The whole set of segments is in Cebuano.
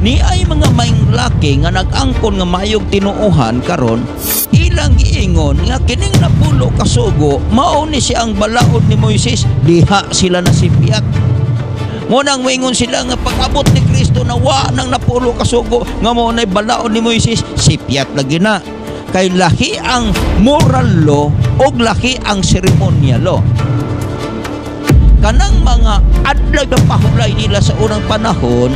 Ni ay mga maing laki nga nag-angkon nga maayog tinuohan karon, ilang giingon nga kining napulo kasugo mao ni siya ang balaod ni Moises. Diha sila nasipyat. Munang moingon sila nga pag-abot ni Kristo na wa nang napulo kasugo nga mao nay balaod ni Moises, sipyat lagi na. Kay lahi ang moral law og lahi ang ceremonial law. Kanang mga adlaw na pahulay nila sa unang panahon,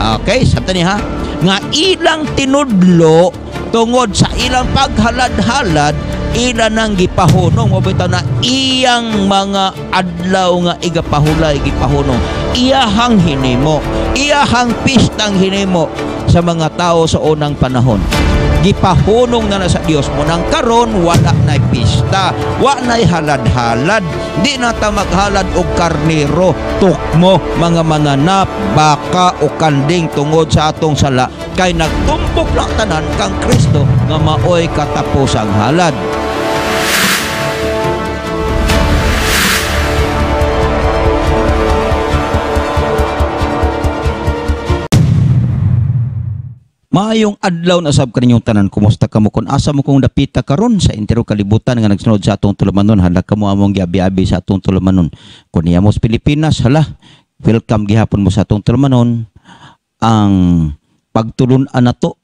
okay, sabta niya ha, nga ilang tinudlo tungod sa ilang paghalad-halad, ila nang gipahunong. O bitaw na iyang mga adlaw nga igapahulay, gipahunong. Iyahang hinimo, iyahang pistang hinimo sa mga tao sa unang panahon. Gipahunong na na sa Dios mo nang karon wala na'y pista, wa na'y halad-halad, di na ta maghalad og karnero, tukmo, mga mananap, baka o kanding tungod sa atong sala, kay nagtumbok lang tanan kang Kristo nga maoy katapusang halad. Maayong adlaw na sab kaninyong tanan. Kumusta kamo kun asa mo kung dapita karon sa entero kalibutan nga nagsunod sa atong tulumanon? Hala kamo among giabi-abi sa atong tulumanon. Kun niya mo sa Pilipinas, hala, welcome gihapon mo sa atong tulumanon. Ang pagtulun-an nato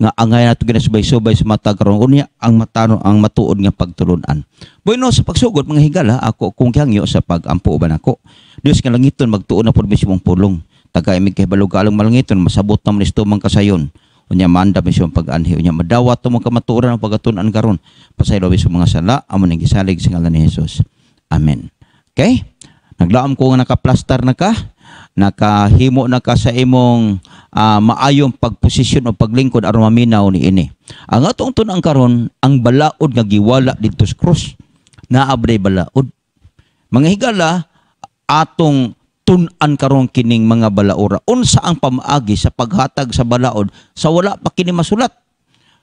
nga angay nato ginasubay-subay sa mata karon unya ang matano ang matuod nga pagtulun-an. Bueno, sa pagsugod mga higala, ako kung gihangyo sa pagampo uban ako. Dios nga langiton, magtuon na pud mismong pulong. Taga imig kay balog along malangiton, masabot na man isto mang kasayon. Unya maanda mismo pag-anhi, unya madawat mo kamatuoran ang pagatunan karon. Pasaylo sa mga sala, amo ning gisalig sa ngalan ni Jesus. Amen. Okay? Naglaom ko nga nakaplastar na ka, nakahimo na ka sa imong maayong pagposisyon o paglingkod aron maminaw ni ini. Ang atong tun-an karon, ang balaod nga giwala didto sa krus. Naa bay balaod. Mga higala, atong tun-an karon kining mga balaora. Unsa ang pamaagi sa paghatag sa balaod sa wala pa kini masulat?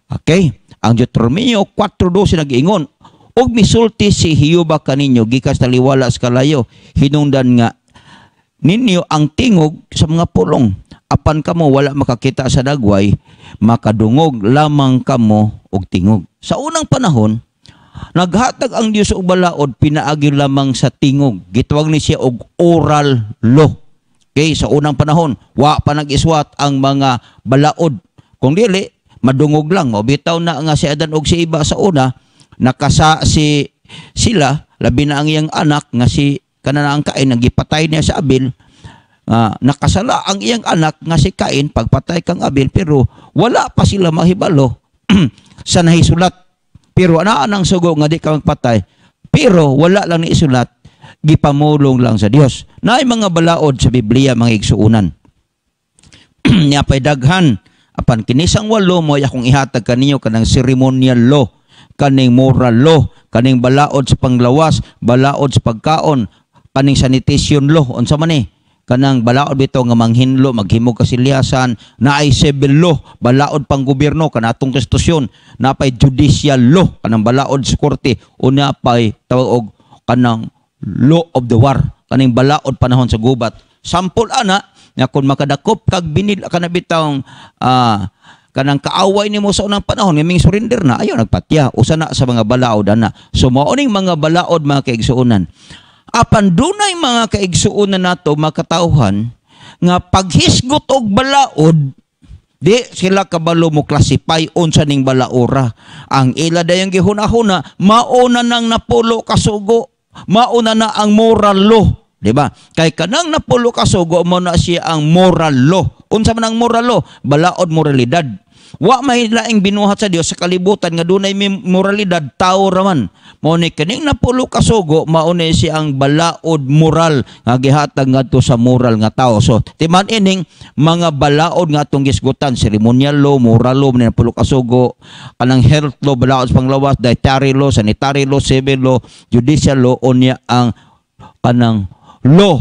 Okay, ang Deuteronomio 4:12 nag-ingon, og misulti si Jehova kaninyo gikan sa taliwala sa kalayo, hinungdan nga ninyo ang tingog sa mga pulong. Apan kamo wala makakita sa dagway, makadungog lamang kamo og tingog. Sa unang panahon, naghatag ang Dios og balaod pinaagi lamang sa tingog. Gitawag ni siya og oral law. Okay, sa unang panahon, wa pa nag-iswat ang mga balaod. Kung dili, madungog lang. Mabitaw na nga si Adan og si Iba sa una, nakasa si sila, labi na ang iyang anak nga si kanang Cain, nagipatay niya sa Abel. Nakasala ang iyang anak nga si Cain pagpatay kang Abel, pero wala pa sila mahibalo sa nahisulat. Pero anaa nang sugo nga di ka magpatay, pero wala lang ni isulat, gipamulong lang sa Dios. Naay mga balaod sa Biblia mga igsuonan. Nya pay daghan, apan kinisang walo mo ay akong ihatag kaninyo kanang ceremonial law, kaning moral law, kaning balaod sa panglawas, balaod sa pagkaon, kaning sanitation law, unsa man ni? Kanang balaod bitaw nga manghinlo, maghimog kasilyasan, naay civil law, balaod pang gobyerno kanatong konstitusyon, napay judicial law, kanang balaod sa korte, o napay tawag og kanang law of the war, kaning balaod panahon sa gubat. Sample ana nga kun makadakop kag binil kana bitawng kanang kaaway nimo sa unang panahon nga ming surrender na, ayo nagpatya. Usa na sa mga balaod ana. So mao ning mga balaod mga kaigsuonan. Apan dunay mga kaigsuonan nato makatawhan nga paghisgot og balaod, di sila kabalo mo classify unsa ning balaora. Ang ila dayong gihuna-huna, mauna nang napulo kasugo, mauna na ang moral law, di ba? Kay kanang napulo kasugo mo na siya ang moral law. Unsa man ang moral law? Balaod moralidad. Wa may laing binuhat sa Dios sa kalibutan nga dunay moralidad, tao raman. Mao ni kining napulo kasugo, mao ni siya ang balaod moral nga gihatag ngadto sa moral nga tao. So timan ining mga balaod nga atong gisgutan, ceremonial law, moral law, ni napulo kasugo, kanang health law, balaod sa panglawas, dietary law, sanitary law, civil law, judicial law, unya ang kanang law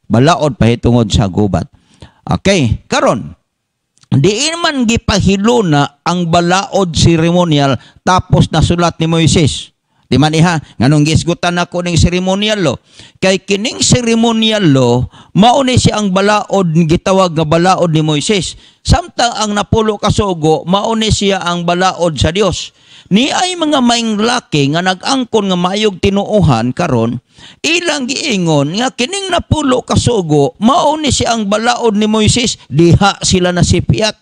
balaod pahitungod sa gubat. Okay, karon diin man gipahiluna ang balaod ceremonial tapos nasulat ni Moises. Di man iha, nganong gisgutan ako ning ceremonial law? Kay kining ceremonial law, mao ni siya ang balaod, gitawag nga balaod ni Moises. Samtang ang napulo ka sugo, mao ni siya ang balaod sa Dios. Ni ay mga maing laki nga nag-angkon nga maayog tinuohan karon, ilang giingon nga kining napulo ka sugo, mao ni siya ang balaod ni Moises, diha sila nasipyat.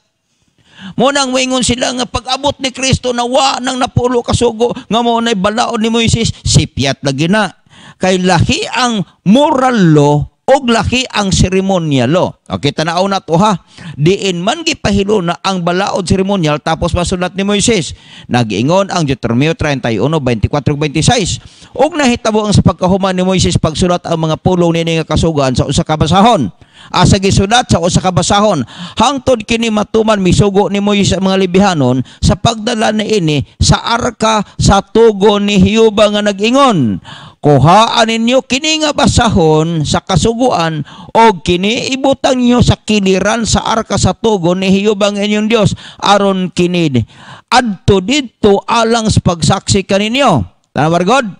Mo nang moingon sila nga pag-abot ni Kristo na wa nang napulo ka sugo nga mao nay balaod ni Moises, sipyat lagi na. Kay lahi ang moral law og lahi ang ceremonial law. Okay, tanaw na to ha. Diin man gipahiluna ang balaod ceremonial tapos masulat ni Moises. Nag-ingon ang Deuteronomio 31:24 26. Og nahitabo ang sa pagkahuman ni Moises pagsulat ang mga pulong niini nga kasugan sa usa ka basahon. Asa gisulat sa usa ka basahon. Hangtod kini matuman, misugo ni Moises ang mga Lebihanon sa pagdala niini sa arka sa tugon ni Jehova nga nag-ingon, "Kuhaan ninyo kini nga basahon sa kasuguan og kini ibutang ninyo sa kiliran sa arka sa tugon ni Jehova ang inyong Dios aron kini adto didto alang sa pagsaksi kaninyo." Tama God?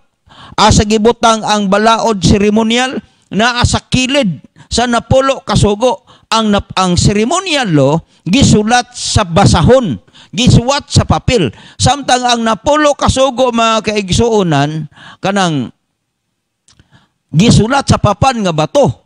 Asa gibutang ang balaod seremonial? Naa sa kilid sa napulo kasugo. Ang ceremonial law gisulat sa basahon, gisuwat sa papel. Samtang ang napulo kasugo, mga kaigsuonan, kanang gisulat sa papan nga bato.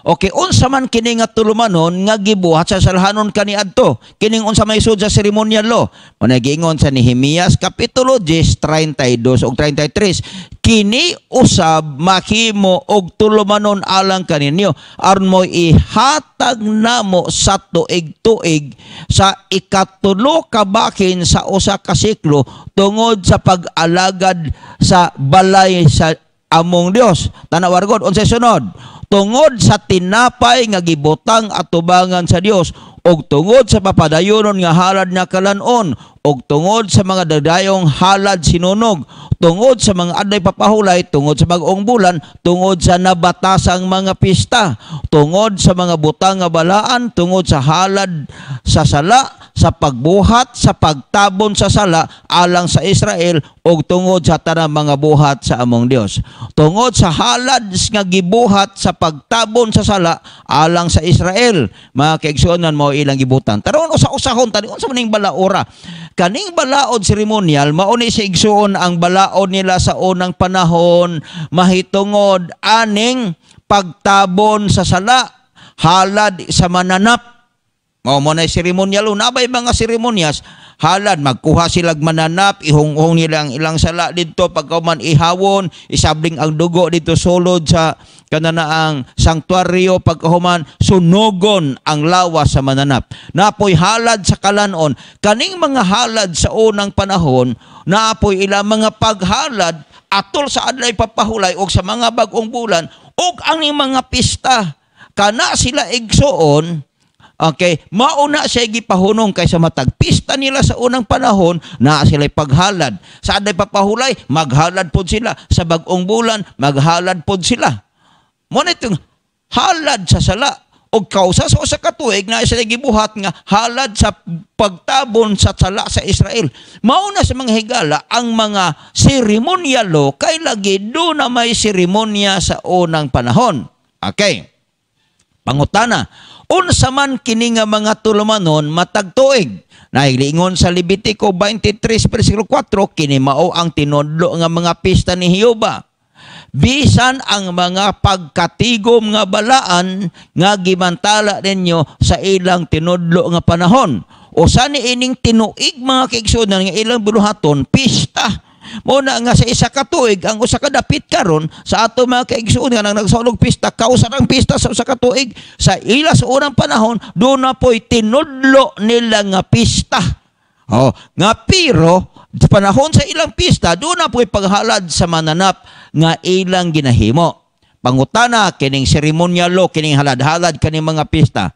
Okay, unsa man kini nga tulumanon nga gibuhat sa salhanon kaniadto? Kining unsa may sud sa ceremonial law? Mao giingon sa Nehemias kapitulo 10, 32 ug 33. Kini usab mahimo og tulumanon alang kaninyo aron mo ihatag namo sa tuig-tuig sa ikatulo ka bakin sa usa ka siklo tungod sa pag-alagad sa balay sa among Dios. Tanaw God, unsay sunod? Tungod sa tinapay nga gibutang atubangan sa Dios ug tungod sa papadayonon nga halad nga kalanon ug tungod sa mga dadayong halad sinunog, tungod sa mga adlay papahulay, tungod sa bag-ong bulan, tungod sa nabatasang mga pista, tungod sa mga butang nga balaan, tungod sa halad sa sala, sa pagbuhat sa pagtabon sa sala alang sa Israel ug tungod sa tanang mga buhat sa among Dios. Tungod sa halad nga gibuhat sa pagtabon sa sala alang sa Israel. Mga kaigsuonan, mao ilang gibutan. Taron usa-usahon tani unsa man ning balaora. Kaning balaod seremonial mao ni si igsuon ang balaod nila sa unang panahon mahitungod aning pagtabon sa sala, halad sa mananap. Mao mo na seremonyal. Nabay mga seremonyas, halad, magkuha silag mananap, ihunghong nila ang ilang sala didto, pagkauman ihawon, isabling ang dugo dito sulod sa kananaang sanktuaryo, pagkahuman sunugon ang lawas sa mananap. Napoy halad sa kalanon. Kaning mga halad sa unang panahon, naapoy ilang mga paghalad atol sa adlay papahulay og sa mga bag-ong bulan og ang mga pista. Kana sila igsuon. Okay, mauna siya gipahunong kay sa matag pista nila sa unang panahon na sila paghalad. Sa adlay papahulay, maghalad pod sila. Sa bag-ong bulan, maghalad pod sila. Mo na itong halad sa sala. Og kausa sa usa ka tuig na sila gibuhat nga halad sa pagtabon sa sala sa Israel. Mauna sa mga higala ang mga seremonyalo kay lagi do na may seremonya sa unang panahon. Okay. Pangutana, unsa man kini nga mga tulumanon matag tuig? Nahilingon sa Levitico 23 versikulo 4, kini mao ang tinudlo nga mga pista ni Jehova. Bisan ang mga pagkatigom nga balaan nga gimantala ninyo sa ilang tinudlo nga panahon. Usa ni ining tinuig, mga kaigsuonan, nga ilang buluhaton, pista. Muna nga sa isa ka tuig ang usa ka dapit karon sa ato, mga kaigsuonan, nga nang nagsaulog pista, kausa ang pista sa usa ka tuig. Sa ila sa unang panahon do na po'y tinudlo nila nga pista. Oh, nga pero sa panahon sa ilang pista do na po'y paghalad sa mananap nga ilang ginahimo. Pangutana, kining seremonyalo, kining halad-halad, kining mga pista.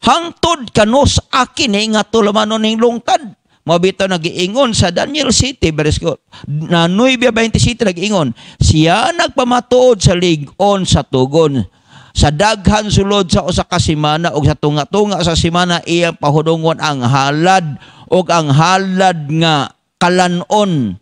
Hangtod kanus kini nga tulumanon ning lungtad? Mao bitaw nagiingon sa Daniel 7, verse na 9:27, nag-ingon, siya nagpamatuod sa lig-on sa tugon. Sa daghan sulod sa usa ka semana og sa tunga-tunga sa semana iyang pahudungon ang halad og ang halad nga kalanon.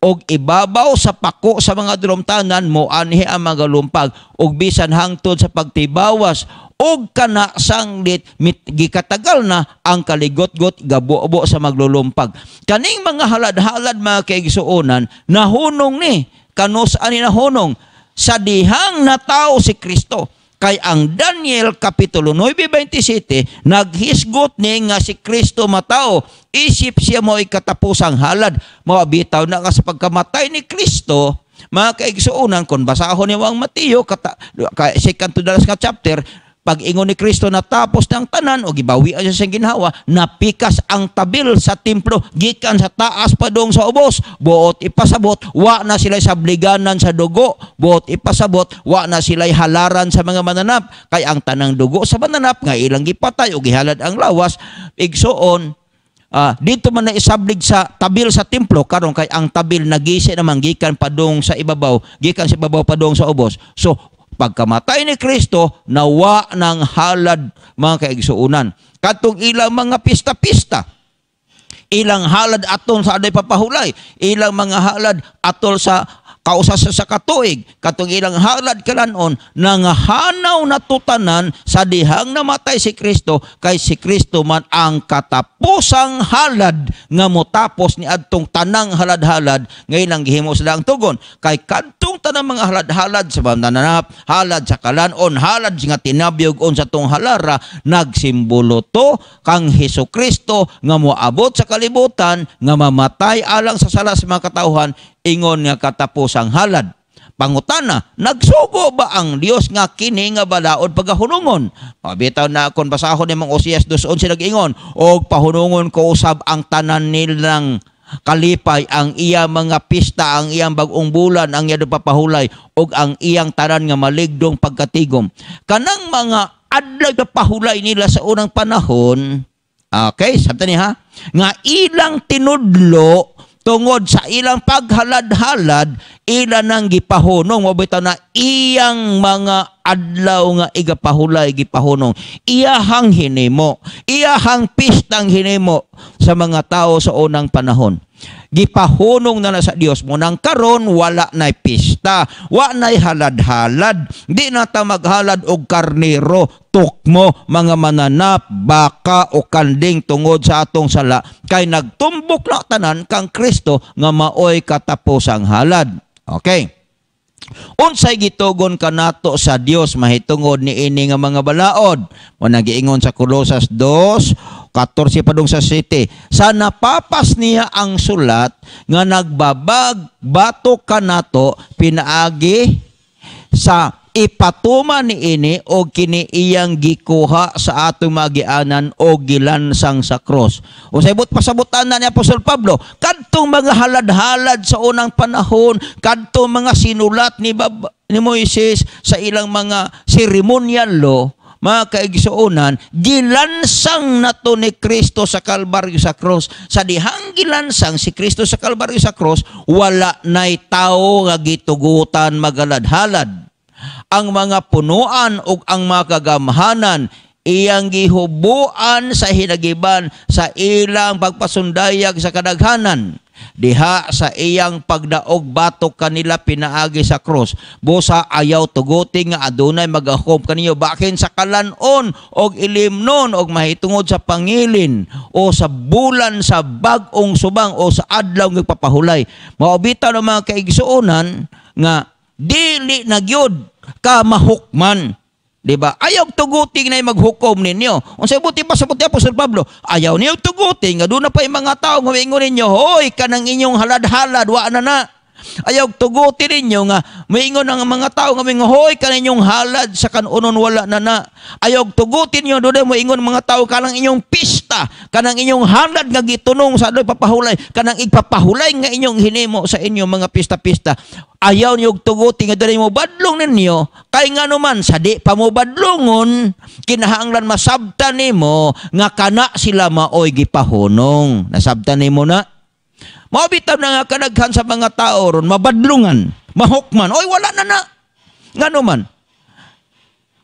Og ibabaw sa pako sa mga dulumtanan mo anhi ang mga lumpag og bisan hangtod sa pagtibawas og kana sanglit mit, gikatagal na ang kaligot-got gabubo sa maglulumpag. Kaning mga halad-halad, mga kaigsuonan, nahunong ni. Kanus ani nahunong? Sa dihang natao si Kristo. Kay ang Daniel Kapitulo 9:27 naghisgot ni nga si Kristo matao isip siya mo katapusang halad. Mao bitaw na nga sa pagkamatay ni Kristo, mga kaigsuonan, kung basahon niyo ang Mateo kata, ka, second to the last nga chapter, pag ingon ni Kristo natapos ng tanan o gibawian siya sa ginhawa, napikas ang tabil sa templo gikan sa taas padung sa ubos. Buot ipasabot, wa na sila sabliganan sa dugo. Buot ipasabot, wa na sila halaran sa mga mananap, kay ang tanang dugo sa mananap nga ilang gipatay o gihalad ang lawas, igsuon, dito man na isablig sa tabil sa templo karon, kay ang tabil nagisi naman gikan padung sa ibabaw, gikan sa ibabaw padung sa ubos. So pagkamatay ni Kristo, nawa ng halad, mga kaigsuonan. Katong ilang mga pista-pista, ilang halad atol sa adlaw'y papahulay, ilang mga halad atol sa kausa sa katuig, katong ilang halad kalanon, nangahanaw na tutanan sa dihang namatay si Kristo, kay si Kristo man ang katapusang halad nga motapos ni adtong tanang halad-halad nga ilang gihimo sa daang tugon. Kay kadtong tanang mga halad-halad sa mananap, halad sa kalanon, halad nga tinabyog on sa tong halara, nagsimbolo to kang Hesus Kristo nga moabot sa kalibutan nga mamatay alang sa sala sa mga katawhan ingon nga katapusang halad. Pangutana, nagsugo ba ang Dios nga kini nga balaod pagahunungon? Pabitaw na kon basahon ni mga Osias 2:11, nag-ingon, "Og pahunungon ko usab ang tanan nilang kalipay, ang iya mga pista, ang iyang bag-ong bulan, ang iyang papahulay, ug ang iyang tanan nga maligdong pagkatigom." Kanang mga adlaw pahulay nila sa unang panahon, okay, sabta ni ha, nga ilang tinudlo tungod sa ilang paghalad-halad, ila nang gipahunong. Mao bitaw na iyang mga adlaw nga igapahulay gipahunong. Iyahang hinimo, iyahang pistang hinimo sa mga tao sa unang panahon, gipahunong na na sa Dios mo. Nang karon wala nay pista, wa nay halad-halad, di na ta maghalad og karnero, tukmo, mga mananap, baka o kanding tungod sa atong sala, kay nagtumbok na tanan kang Kristo nga maoy katapusang halad. Okay. Unsay gitugon kanato sa Dios mahitungod ni ini nga mga balaod? Mo nagiingon sa Kolosas 2:14 padung sa 7. Sa napapas niya ang sulat nga nagbabag batok kanato pinaagi sa ipatuma ni ini o kini iyang gikuha sa atong magianan o gilansang sa cross. O sa ibot pasabutan na ni Apostol Pablo, kadtong mga halad-halad sa unang panahon, kadtong mga sinulat ni Moises sa ilang mga ceremonial law, mga kaigsuonan, gilansang nato ni Kristo sa Kalbaryo sa cross. Sa dihang gilansang si Kristo sa Kalbaryo sa cross, wala na'y tao nga gitugutan magaladhalad. Ang mga punuan ug ang mga kagamhanan iyang gihubuan sa hinagiban sa ilang pagpasundayag sa kadaghanan diha sa iyang pagdaog batok kanila pinaagi sa cross. Busa ayaw tuguti nga adunay magahukom kaniyo bakin sa kalanon og ilimnon og mahitungod sa pangilin o sa bulan sa bag-ong subang o sa adlaw nga papahulay. Mao bitaw ng mga kaigsuonan nga dili na gyud ka mahukman. Di ba? Ayaw tuguti na maghukom ninyo. Unsay buti pa sa buti Apostol Pablo? Ayaw niyo tuguti nga doon na pa yung mga tao nga moingon ninyo, "Hoy, kanang inyong halad-halad, wa na na." Ayaw tuguti ninyo nga moingon ang mga tao nga moingon, "Hoy, kanang inyong halad sa kanunon wala na na." Ayaw tuguti ninyo doon moingon mga tao kanang inyong pista, kanang inyong halad nga gitunong sa adlaw papahulay, kanang igpapahulay nga inyong hinimo sa inyong mga pista-pista. Ayaw niyo tuguti nga dali mo badlong ninyo, kay ngano man sa di pa mo badlongon, kinahanglan masabtan nimo nga kana sila maoy gipahunong. Nasabtan nimo na? Mao bitaw na nga kadaghan sa mga tao ron mabadlungan, mahukman, "Oy, wala na na." Ngano man?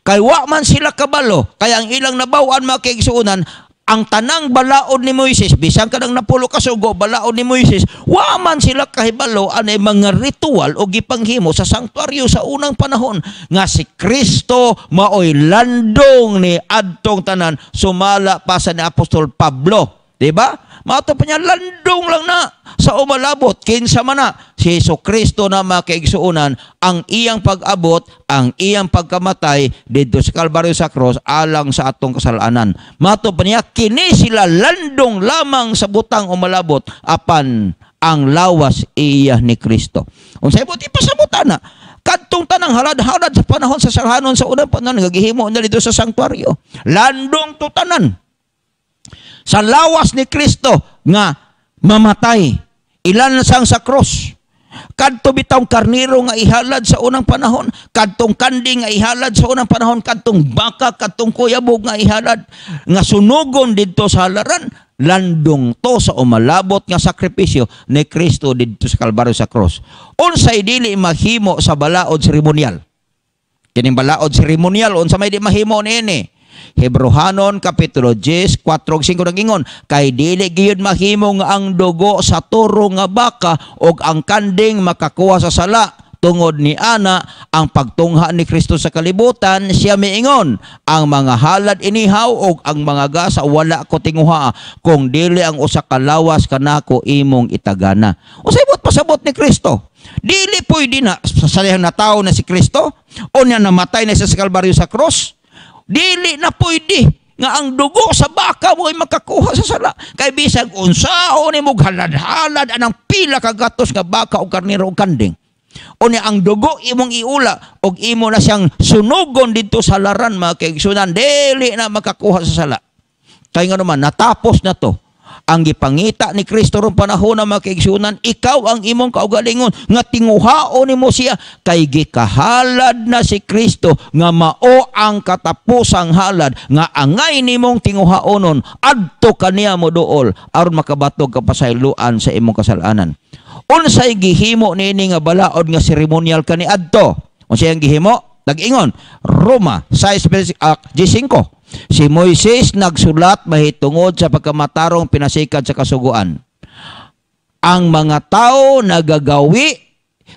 Kay wa man sila kabalo, kaya ang ilang nabaw-an, mga kaigsuonan, Ang tanang balaod ni Moises, bisan kanang napulo ka sugo, balaod ni Moises, wa man sila kahibalo anay mga ritual o gipanghimo sa sanktuaryo sa unang panahon nga si Kristo maoy landong ni adtong tanan, sumala pa sa ni Apostol Pablo. Diba? Mato pa niya, landong lang na sa umalabot. Kinsa man na? Si Hesus Kristo na, mga kaigsuonan, ang iyang pag-abot, ang iyang pagkamatay didto sa Kalbaryo sa cross alang sa atong kasalanan. Mato pa niya, kini sila landong lamang sa butang umalabot, apan ang lawas iya ni Kristo. Unsay buti pasabot ana? Kadtong tanang halad-halad sa panahon sa salhanon sa unang panahon nga gihimo na dito sa sanktuaryo. Landong to tanan sa lawas ni Kristo nga mamatay, ilansang sa cross. Kadto bitawng karniro nga ihalad sa unang panahon, kadtong kanding nga ihalad sa unang panahon, kadtong baka, kadtong kuyabog nga ihalad nga sunugon didto sa halaran, landong to sa umalabot nga sakripisyo ni Kristo didto sa Kalbaryo sa cross. Unsay dili mahimo sa balaod seremonial? Kining balaod seremonial, unsa may di mahimo niini? Hebrohanon kapitulo 10, 4 ug 5 nagingon, kay dili gayud mahimo nga ang dugo sa toro nga baka ug ang kanding makakuha sa sala. Tungod ni ana, ang pagtungha ni Kristo sa kalibutan, siya miingon, "Ang mga halad inihaw ug ang mga gasa wala ko tinguha, kung dili ang usa ka lawas kanako imong itagana." Unsay buot pasabot ni Kristo? Dili pwede na sa salihang natawo na si Kristo o niya namatay na siya sa Kalbaryo sa cross, dili na pwede nga ang dugo sa baka mo ay makakuha sa sala. Kay bisag unsaon nimo halad-halad anang pila ka gatos nga baka o karnero o kanding, unya ang dugo imong iula og imo na siyang sunugon didto sa laran, mga kaigsunan, dili na makakuha sa sala. Kay nga naman, natapos na to. Ang gipangita ni Kristo ron panahon na, mga kaigsunan, ikaw ang imong kaugalingon nga tinguhaon nimo siya, kay gikahalad na si Kristo nga mao ang katapusang halad nga angay nimong tinguhaonon, adto kaniya mo duol aron makabatog ka pasayloan sa imong kasalanan. Unsay gihimo niini nga balaod nga seremonial kaniadto? Unsay ang gihimo? Nag-ingon Roma 6 5, si Moises nagsulat mahitungod sa pagkamatarong pinasikad sa kasuguan. Ang mga tao nagagawi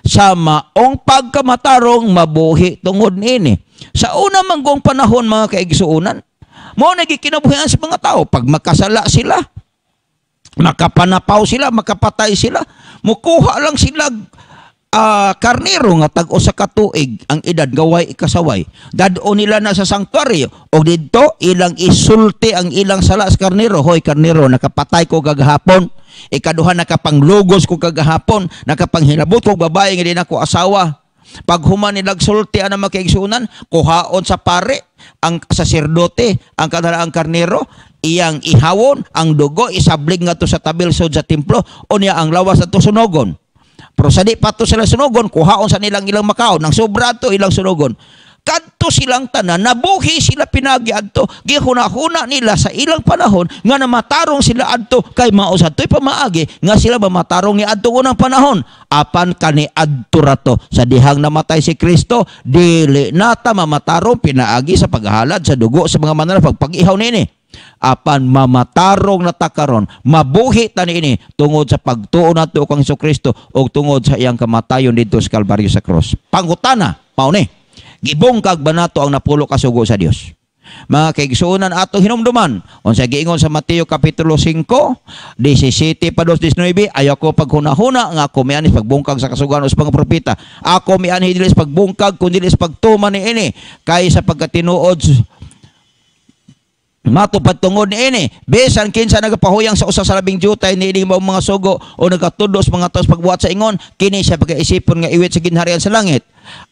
sa maong pagkamatarong mabuhi tungod niini. Sa una manggong panahon, mga kaigsuonan, mao nagikinabuhian sa mga tao. Pag makasala sila, makapanapaw sila, makapatay sila, mukuha lang sila karnero nga tag usa ka tuig ang edad, gaway ikasaway. Dad-on nila na sa sanktuaryo og didto ilang isulti ang ilang sala sa karnero. "Hoy karnero, nakapatay ko kagahapon. Ikaduha, nakapanglugos ko kagahapon, nakapanghilabot ko babae nga di nako asawa." Paghuman nilag sulti ana, mga kaigsuonan, kuhaon sa pare, ang saserdote, ang kanang karnero, iyang ihawon ang dugo, isablig ngadto sa tabil sud sa templo, unya ang lawas ato sunogon. Pero sa di pa to sila sunogon, kuhaon sa nilang ilang makaon, ang sobra to ilang sunogon. Kadto silang tanan, nabuhi sila pinagi adto, gihuna-huna nila sa ilang panahon nga namatarong sila adto, kay mao sa to'y pamaagi nga sila mamatarong ni adto unang panahon. Apan kani adto rato sa dihang namatay si Kristo, dili nata mamatarong pinaagi sa paghalad sa dugo sa mga mananap, pagpag-ihaw niini. Apan mamatarong na ta karon, mabuhi ta niini tungod sa pagtuo nato kang Kristo ug tungod sa iyang kamatayon didto sa Kalbaryo sa cross. Pangutana, mao ni, gibungkag ba nato ang napulo ka sugo sa Dios? Mga kaigsuonan, atong hinumduman unsa giingon sa Mateo kapitulo 5, 17 pa 19, "Ayaw ko paghunahuna nga ako mianhi pagbungkag sa kasuguan o sa mga propeta. Ako mianhi dili sa pagbungkag kundi sa pagtuman niini. Kay sa pagkatinuod, matupad tungod niini, bisan kinsa nagapahuyang sa usa sa labing jutay niining maong mga sugo o nagatudlo sa mga tao sa pagbuhat sa ingon, kini siya pagkaisipon nga iwit sa ginharian sa langit.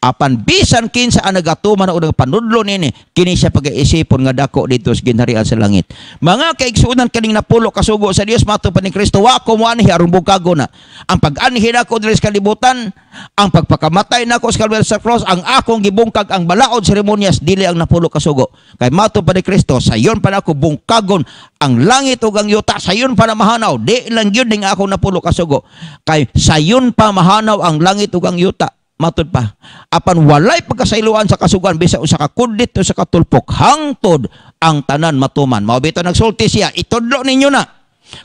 Apan bisan kinsa ang nagatuman o nagapanudlo niini, kini siya pagkaisipon nga dako didto sa ginharian sa langit." Mga kaigsuonan, kaning napulo ka sugo sa Dios, matupad ni Kristo, wa ko moanhi aron bungkagon na. Ang pag-anhi nako diri sa kalibutan, ang pagpakamatay nako sa Calvary sa cross, ang akong gibungkag ang balaod seremonyas, dili ang napulo ka sugo. Kay matupad ni Kristo, sayon pa nako bungkagon ang langit ug ang yuta, sayon pa na mahanaw, di lang gyud ning akong napulo ka sugo. Kay sayon pa mahanaw ang langit ug ang yuta. Matud pa. Apan walay pagkasayloan sa kasuguan bisa usa ka kudlit o sa katulpok hangtod Ang tanan matuman. Mao bitaw nagsulti siya, itudlo ninyo na.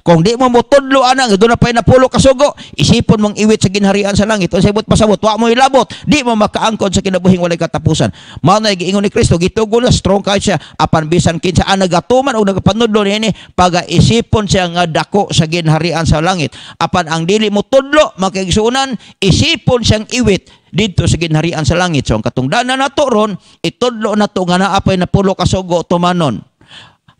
Kung di mo motudlo ana nga doon na pa'y napulo kasugo, isipon mong iwit sa ginharian sa langit. Unsay buot pasabot, wa mo ilabot, di mo makaangkon sa kinabuhing walay katapusan. Mao na giingon ni Kristo, gitugol na strong kayo siya apan bisan kinsa ang nagatuman o nagapanudlo niini, pagaisipon siya nga dako sa ginharian sa langit. Apan ang dili mo tudlo, mga kaigsuonan, isipon siyang iwit didto sa ginharian sa langit. So ang katungdanan nato ron, itudlo nato nga naa pa'y napulo kasugo, tumanon.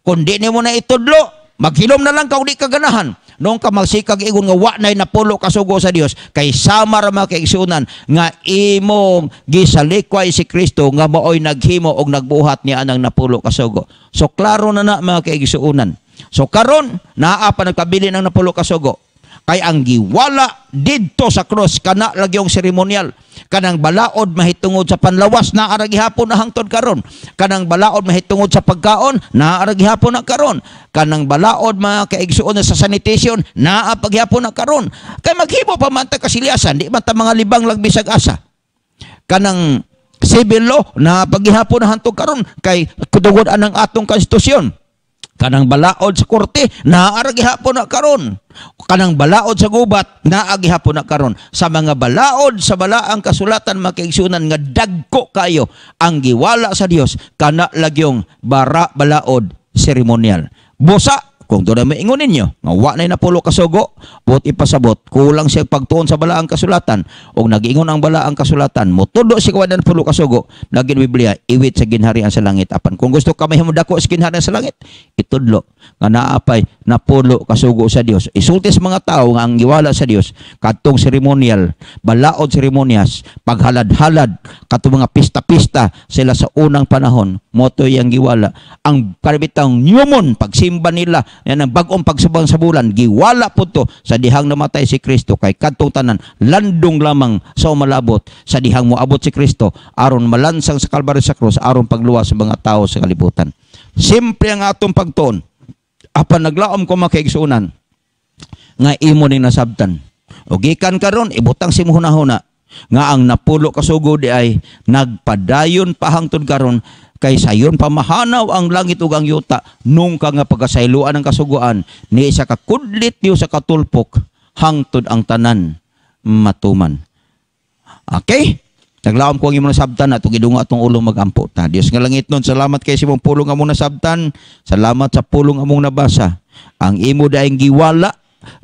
Kung di nimo na itudlo, maghilom na lang ka kung di ka ganahan. Noong ka magsikag ingon nga wa na'y napulo kasugo sa Dios, kay sama ra, mga kaigsuonan, nga imong gisalikway si Kristo nga maoy naghimo og nagbuhat niya anang napulo kasugo. So klaro na na, mga kaigsuonan. So karon naa pa nagpabilin ang napulo kasugo. Kay ang giwala didto sa cross, kana lagi yung seremonial. Kanang balaod mahitungod sa panlawas, naa ra gihapon na hangtod karon. Kanang balaod mahitungod sa pagkaon, naa ra gihapon na karon. Kanang balaod, mga kaigsuon, sa sanitation, naa pa gihapon na karon. Kay maghimo pa man ta kasilyasan, di man ta mga libang lang bisag asa. Kanang civil law naa pa gihapon na hangtod karon kay kudugod anang atong konstitusyon. Kanang balaod sa korte, naa ra gihapon na karon. Kanang balaod sa gubat, naa gihapon na karon. Sa mga balaod sa balaang kasulatan, mga kaigsuonan, nga dagko kayo, ang giwala sa Dios kana lagyong bara balaod seremonial. Busa kung doon may ingon ninyo nga wa na'y napulo kasugo, buot ipasabot kulang siya pagtuon sa balaang kasulatan og nagiingon ang balaang kasulatan motudlo siya wa napulo kasugo nagin Biblia, iwit sa ginharian sa langit. Apan kung gusto ka mahimo dako sa ginharian sa langit, itudlo nga naa pay napulo kasugo sa Dios. Isulti sa mga tao nga ang giwala sa Dios kadtong seremonial, balaod seremonyas, paghalad-halad, katong mga pista-pista sila sa unang panahon, mao to'y ang giwala. Ang karibitang new moon, pagsimba nila yan, ang bag-ong pagsubang sa bulan, giwala po to sa dihang namatay si Kristo, kay kadtong tanan landong lamang sa umalabot sa dihang moabot si Kristo aron malansang sa Kalbaryo sa krus aron pagluwas sa mga tao sa kalibutan. Simple ang atong pagtuon. Apan naglaom ko, mga kaigsuonan, nga imo ning nasabtan. O gikan karon, ibutang sa imong hunahuna nga ang napulo kasugo di ay nagpadayon pa hangtod karon, kay sayon pa mahanaw ang langit ug ang yuta nung ka nga pagkasayloan ng kasuguan ni isa ka kudlit ni usa ka tulpok hangtod ang tanan matuman. Okay? Naglaom ko ang imong nasabtan at gidungo atong ulo, magampo ta. Dios nga langit nun, salamat kay sa imong pulong among nasabtan. Salamat sa pulong among nabasa. Ang imo daing giwala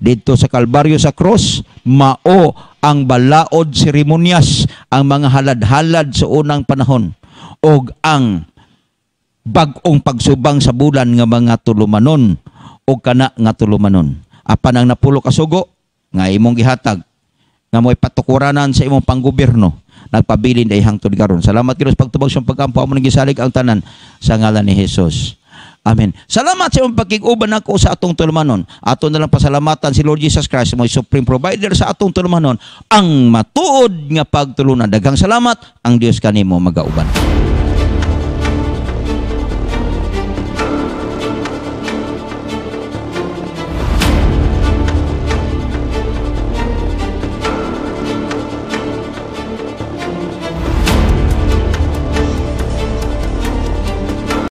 didto sa Kalbaryo sa cross, mao ang balaod seremonyas, ang mga halad-halad sa unang panahon og ang bag-ong pagsubang sa bulan nga mga tulumanon o kana nga tulumanon. Apan ang napulo kasugo nga imong gihatag nga mo'y patukuranan sa imong panggobyerno, nagpabilin ay hangtod karon. Salamat, Ginoo, sa pagtubag sa pagkampo. Amo nang gisalig ang tanan sa ngalan ni Jesus. Amen. Salamat sa imong pakig-uban nako sa atong tulumanon. Ato na lang pasalamatan si Lord Jesus Christ, mo'y supreme provider sa atong tulumanon, ang matuod nga pagtulunan. Daghang salamat, ang Dios kanimo magauban.